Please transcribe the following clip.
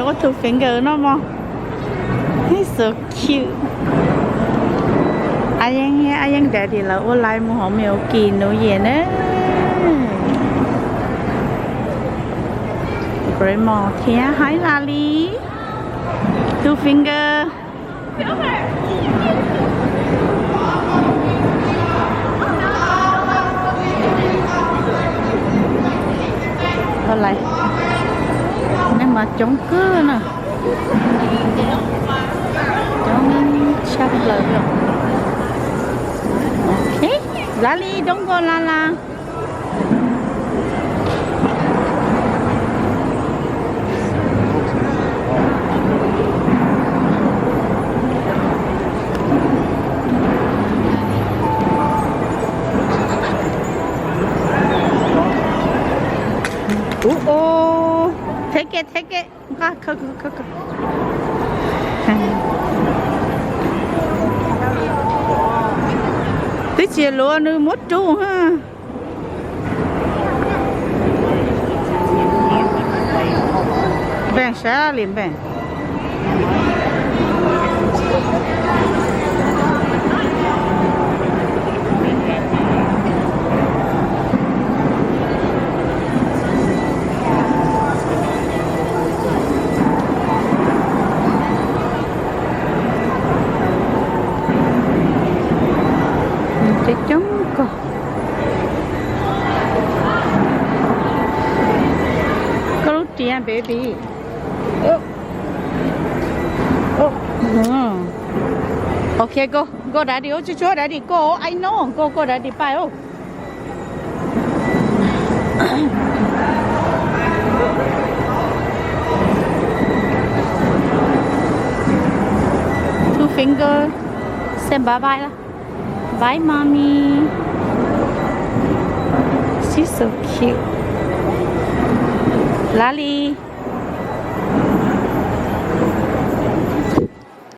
Ua tus finger no mog. He's so cute. A Yeej, A Yeej daddy lawv ua lais mus hauv Milwaukee New Year na. Grandma thiab, hi Lali. Tus finger. Lais, nej mas coob kawg na. Coob tshaj plaws li. Ok, Lali, don't go, Lala. Ub, ub, take it, take it. Nqa, khawb, khawb, khawb, khawb. Twb tsis luav nws muab rub ha. Npeeg sab li npeeg. Coob coob koj. Koj lub riam, baby. Ok, go, go daddy, ub, tsuag tsuag daddy, go, I know, go, go daddy, bye, ub. Two finger, say bye bye lah. Bye mommy. She's so cute. Lali.